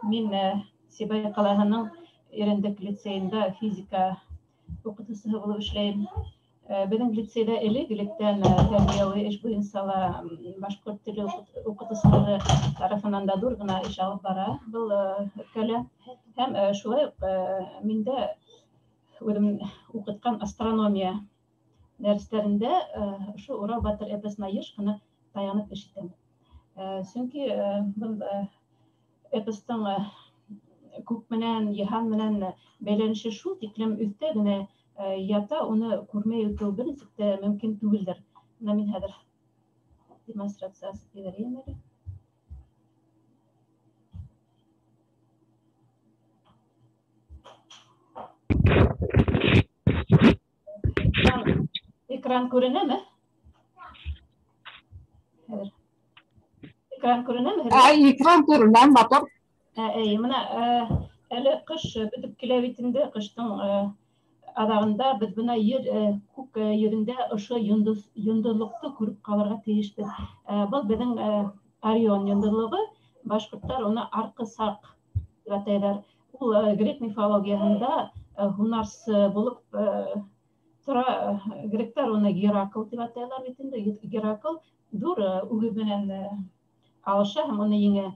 Мин Сибай ҡалаһының Ирендек лицейында физика уҡытыусыһы булып эшләйем. Беҙҙең лицейҙа элек-электән тәрбиәүи эш буйынса ла башҡорт теле уҡытыусылары тарафынан да ҙур ғына эш алып бара был өлкәлә. Һәм шулай уҡ мин дә үҙем уҡытҡан астрономия дәрестәрендә ошо Урал батыр эпосына йыш ҡына таянып эш итәм. Сөнки был эпостың күк менән, йыһан менән бәйләнеше шул тиклем өҫтә генә ята, уны күрмәй үтеү бер нисек тә мөмкин түгелдер. Бына мин хәҙер демонстрация асып ебәрәйем әле. Экран күренәме? Хәҙер. Экран күренәме? Экран күренә, матур. Әй, бына әле ҡыш бөтөп килә бит инде, ҡыштың аҙағында беҙ бына ер күк йөҙөндә ошо йондоҙлоҡто күреп ҡалырға тейешбеҙ. Был беҙҙең Орион йондоҙлоғо, башҡорттар уны Арҡысаҡ тип атайҙар. Ул грек мифологияһында һунарсы булып тора. Гректар уны Геракл тип атайҙар бит инде. Геракл ҙур үгеҙ менән алыша һәм уны еңә.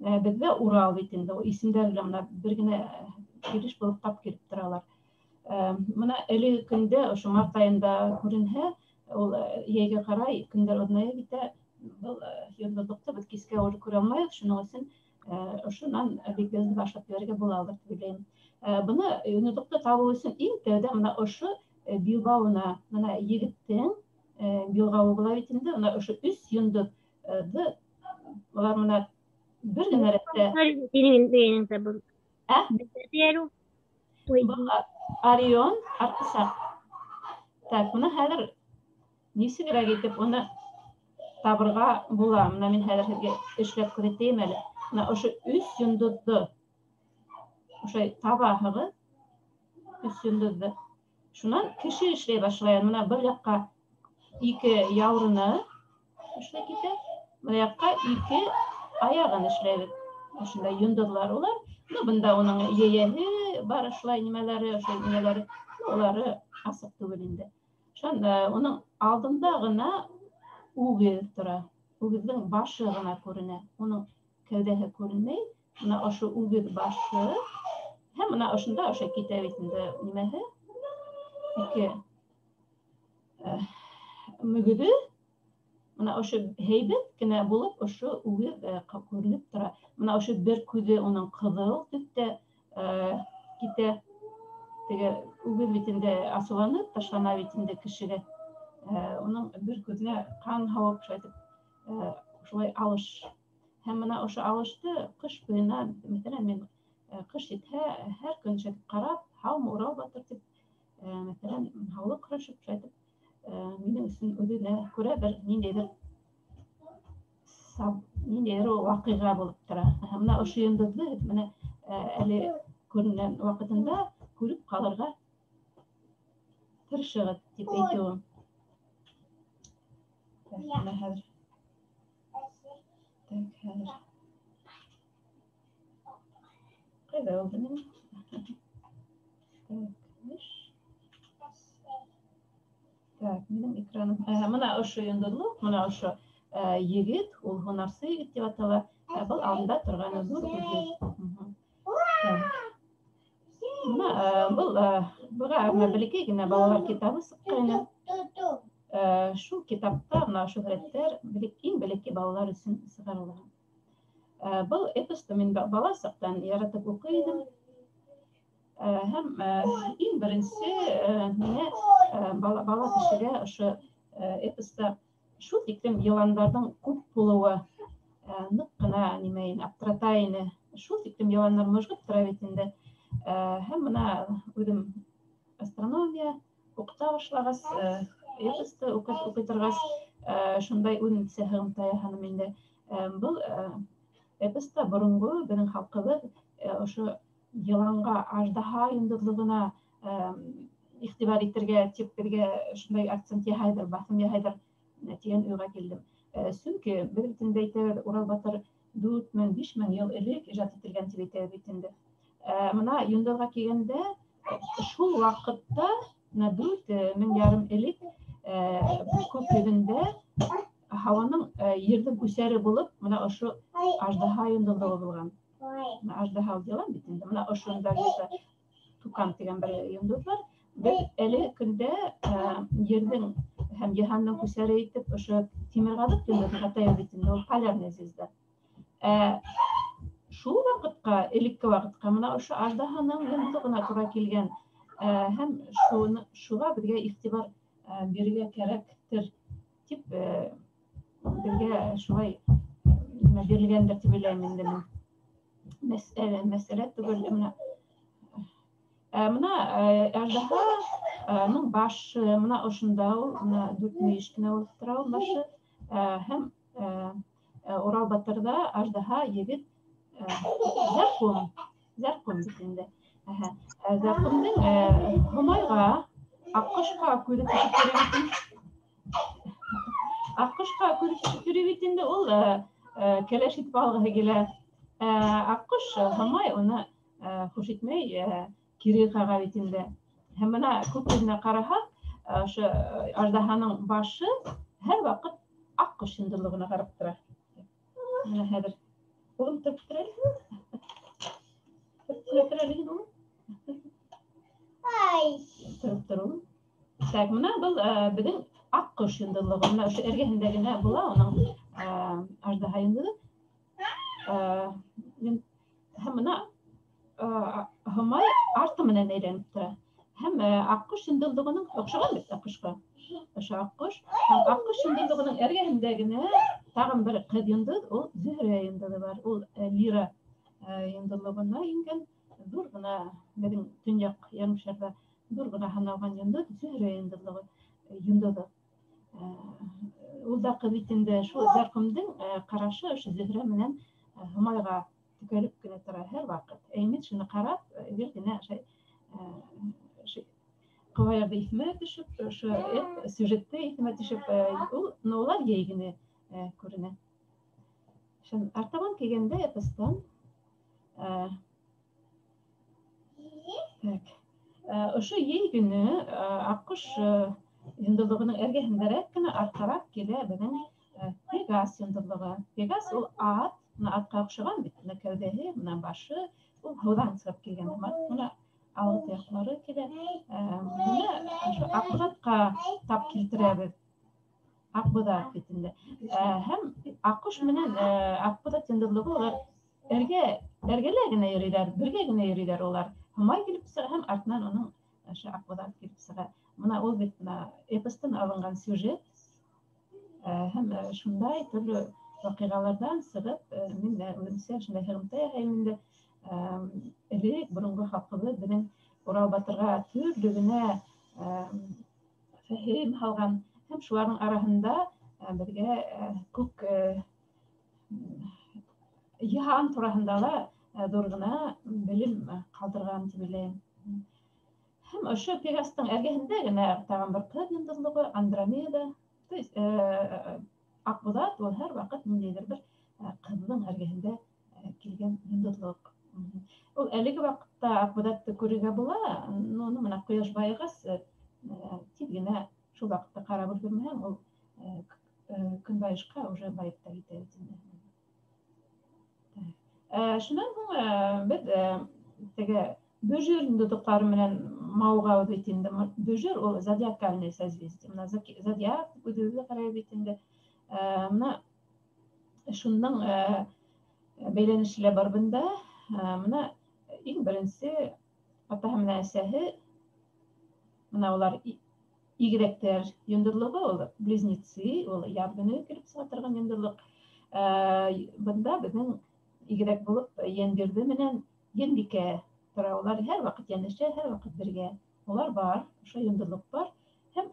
Беҙҙә Урал бит инде, исемдәре лә бына бер генә килеш булып тап килеп торалар. Бына әлеге көндә ошо март айында күренһә, ул йәйгә ҡарай көндәр оҙоная китә. Был йондоҙлоҡто беҙ кискә уже күрә алмайбыҙ, шуның өсөн ошонан бик башлап ебәрергә булалыр тип уйлайым. Быны йондоҙлоҡто табыу өсөн иң тәүҙә бына ошо билбауына, бына егеттең билғауы була бит инде, бына ошо өс йондоҙҙо улар бына бер генә рәттә. Был Орион, Арҡысаҡ. Так, бына хәҙер нисегерәк итеп уны табырға була? Бына мин хәҙер һеҙгә эшләп күрһәтәйем әле. Бына ошо өс йондоҙҙо ошолай табаһығыҙ, өс йондоҙҙо. Шунан кеше эшләй башлай. Бына был яҡҡа ике яурыны эшләй китә, бына яҡҡа ике аяғын эшләйбеҙ. Ошондай йондоҙлар улар. Ну, бында уның йәйәһе бар, ошолай нимәләре, ошолай нимәләре, улары асыҡ түгел инде. Шунан уның алдында ғына үгеҙ тора. Үгеҙҙең башы ғына күренә. Уның кәүҙәһе күренмәй. Бына ошо үгеҙ башы һәм бына ошонда ошо китә бит инде нимәһе? Ике мөгөҙө. Бына ошо һәйбәт кенә булып ошо үгеҙ күренеп тора. Бына ошо бер күҙе уның ҡыҙыл төҫтә китә. Теге үгеҙ бит инде асыуланып ташлана бит инде кешегә. Уның бер күҙенә ҡан һауып шулай итеп шулай алыш. Һәм бына ошо алышты ҡыш буйына, мәҫәлән, мин ҡыш етһә һәр көн шулай итеп ҡарап, һаумы Урал батыр тип, мәҫәлән, һаулыҡ һорашып шулай итеп минең өсөн үҙенә күрә бер ниндәйҙер ваҡиға булып тора. Бына ошо йондоҙҙо бына әле күренгән ваҡытында күреп ҡалырға тырышығыҙ тип әйтеүем. Бына хәҙер. Так, хәҙер. Ҡайҙа булды минең? Так, эш. Так, минең экраным. Бына ошо йондоҙлоҡ, бына ошо егет, ул һунарсы егет тип атала. Был алдында торған ҙур үгеҙ. Бына был быға бәләкәй генә балалар китабы сыҡҡайны. Шул китапта бына ошо һүрәттәр иң бәләкәй балалар өсөн сығарылған. Был эпосты мин бала саҡтан яратып уҡый инем. Һәм иң беренсе миңә бала кешегә ошо эпоста шул тиклем йыландарҙың күп булыуы ныҡ ҡына нимә ине, аптырата ине. Шул тиклем йыландар мыжғып тора бит инде. Һәм бына үҙем астрономия уҡыта башлағас, эпосты уҡый торғас, шундай үҙемсә һығымта яһаным инде. Был эпоста боронғо беҙҙең халҡыбыҙ ошо йыланға, аждаһа йондоҙлоғона иғтибар итергә тип беҙгә шундай акцент яһайҙыр, баҫым яһайҙыр тигән уйға килдем. Сөнки беҙ бит инде әйтәбеҙ, Урал батыр 4000, 5000 йыл элек ижад ителгән тип әйтәбеҙ бит инде. Мына йондоҙға килгәндә, шул ваҡытта, мына 4500 элек күк йөҙөндә һауаның, ерҙең күсәре булып, мына ошо аждаһа йондоҙлоғо булған. Мына аждаһа йылан бит инде. Мына ошонда где-то Тукан тигән бер йондоҙ бар. Беҙ әле көндә ерҙең һәм йыһандың күсәре итеп ошо Тимерғаҙыҡ йондоҙон атайбыҙ бит инде, ул полярная звезда. Шул ваҡытҡа, элекке ваҡытҡа мына ошо аждаһаның йондоҙлоғона тура килгән, һәм шуға беҙгә иғтибар бирергә кәрәктер тип, беҙгә шулай нимә бирелгәндер тип уйлайым инде мин. Мәсьәлә түгел мына. Мына аждаһаның башы мына ошонда ул, мына дүрт мөйөш кенә булып тора ул башы. Һәм Урал батырҙа аждаһа егет Зәрҡүм, Зәрҡүм бит инде. Зәрҡүмдең Һомайға, аҡҡошҡа күҙе төшөп йөрөй бит инде. Аҡҡошҡа күҙе төшөп йөрөй бит инде, ул кәләш итеп алғыһы килә. Аҡҡош Һомай уны хуш итмәй, кире ҡаға бит инде. Һәм мына күк йөҙөнә ҡараһаҡ, ошо аждаһаның башы һәр ваҡыт аҡҡош йондоҙлоғона ҡарап тора. Мына хәҙер улым тороп тор әле. Тороп тор әле һин, улым. Тороп тор, улым. Так, мына был беҙҙең аҡҡош йондоҙлоғо. Мына ошо эргәһендә генә була уның аждаһа йондоҙо. Һәм мына Һомай арты менән әйләнеп тора. Һәм аҡҡош йондоҙлоғоноң оҡшаған бит аҡҡошҡа. Ошо аҡҡош һәм аҡҡош йондоҙлоғоноң эргәһендә генә тағын бер ҡыҙ йондоҙ, ул Зөһрә йондоҙо бар. Ул Лира йондоҙлоғона ингән ҙур ғына, беҙҙең төньяҡ ярымшарҙа ҙур ғына һаналған йондоҙ, Зөһрә йондоҙлоғо, йондоҙо. Ул да ҡыҙ бит инде. Шул Зәрҡүмдең ҡарашы ошо Зөһрә менән Һомайға текәлеп кенә тора һәр ваҡыт. Ә мин шуны ҡарап, гел генә ҡыбаярҙы иҫемә төшөп, ошо сюжетты иҫемә төшөп, ул, но улар йәй генә күренә. Шын артабан килгәндә эпостан, так, ошо йәй көнө аҡҡош йондоҙлоғоноң эргәһендәрәк кенә артҡараҡ килә беҙҙең Пегас йондоҙлоғо. Пегас ул ат, мына атҡа оҡшаған бит, мына кәүҙәһе, мына башы, ул һыуҙан сығып килгән һымаҡ, мына алғы тояҡлары килә. Мына ошо аҡбуҙатҡа тап килтерәбеҙ. Аҡбуҙат бит инде. Һәм аҡҡош менән аҡбуҙат йондоҙлоғо улар эргәлә генә йөрөйҙәр, бергә генә йөрөйҙәр улар. Һомай килеп сыға һәм артынан уның ошо аҡбуҙат килеп сыға. Мына ул бит мына эпостан алынған сюжет. Һәм шундай төрлө ваҡиғаларҙан сығып, мин дә үҙемсә шундай һығымта яһайым инде. Элек боронғо халҡыбыҙ беҙҙең Урал батырға төрлө генә фәһем һалған һәм шуларҙың араһында беҙгә күк йыһан тураһында ла ҙур ғына белем ҡалдырған тип уйлайым. Һәм ошо Пегастың эргәһендә генә тағын бер ҡыҙ йондоҙлоғо Андромеда. То есть Аҡбуҙат ул һәр ваҡыт ниндәйҙер бер ҡыҙҙың эргәһендә килгән йондоҙлоҡ. Ул әлеге ваҡытта Аҡбуҙатты күрергә була, но уны мына ҡояш байығас, тиҙ генә шул ваҡытта ҡарап өлгөрмәһәң, ул көнбайышҡа уже байып та китә бит инде. Шунан һуң беҙ теге Бөжөр йондоҙлоҡтары менән мауығабыҙ бит инде. Бөжөр ул зодиакальный созвездие. Мына зодиак тип үҙебеҙ ҡарайбыҙ бит инде. Мына шуның бәйләнеше лә бар бында. Мына иң беренсе атаһы менән әсәһе, мына улар игеҙәктәр йондоҙлоғо, ул близнецы, ул яҙ көнө килеп сыға торған йондоҙлоҡ. Бында беҙҙең игеҙәк булып Йәнбирҙе менән Йәнбикә тора. Улар һәр ваҡыт йәнәшә, һәр ваҡыт бергә. Улар бар, ошо йондоҙлоҡ бар. Һәм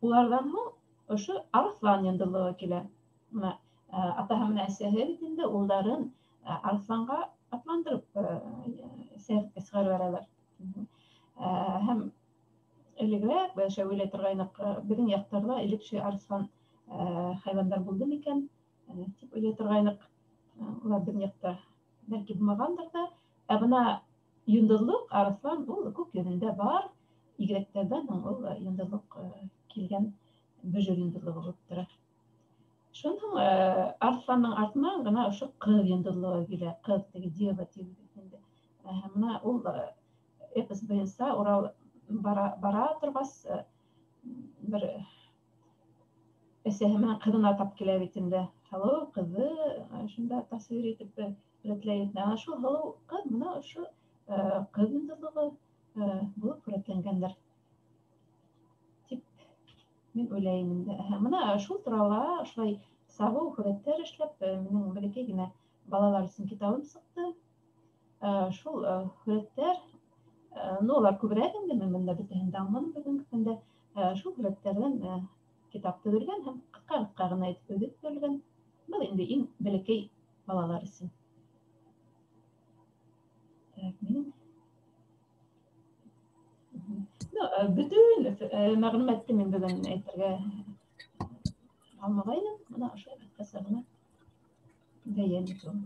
уларҙан һуң ошо Арыҫлан йондоҙлоғо килә. Мына атаһы менән әсәһе бит инде улдарын арыҫланға атландырып сәйәхәткә сығарып баралар. Һәм элегерәк беҙ шулай уйлай торғайныҡ, беҙҙең яҡтарҙа элек шул арыҫлан хайуандар булды микән, тип уйлай торғайныҡ. Улар беҙҙең яҡта бәлки булмағандыр ҙа. Ә бына йондоҙлоҡ арыҫлан ул күк йөҙөндә бар. Игеҙәктәрҙән һуң ул йондоҙлоҡ килгән бөжөр йондоҙлоғо булып тора. Шунан һуң арыҫландың артынан ғына ошо ҡыҙ йондоҙлоғо килә. Ҡыҙ теге дева тип инде. Бына ул эпос буйынса Урал бара торғас бер әсәһе менән ҡыҙына тап килә бит инде. Һылыу ҡыҙҙы шунда тасвир итеп һүрәтләй. Ана шул һылыу ҡыҙ бына ошо ҡыҙ йондоҙлоғо булып һүрәтләнгәндер тип мин уйлайым инде. Бына шул турала ошолай сағыу һүрәттәр эшләп, минең бәләкәй генә балалар өсөн китабым сыҡты. Шул һүрәттәр, ну, улар күберәк инде, мин бында бөтәһен дә алманым бөгөнгө көндә. Шул һүрәттәрҙән китап төҙөлгән һәм ҡыҫҡа-ҡыҫҡа ғына итеп өҙөп бирелгән. Был инде иң бәләкәй балалар өсөн. Так, минең ну, бөтөн мәғлүмәтте мин бөгөн әйтергә алмағайным. Бына ошолай ҡыҫҡаса ғына бәйән итеүем.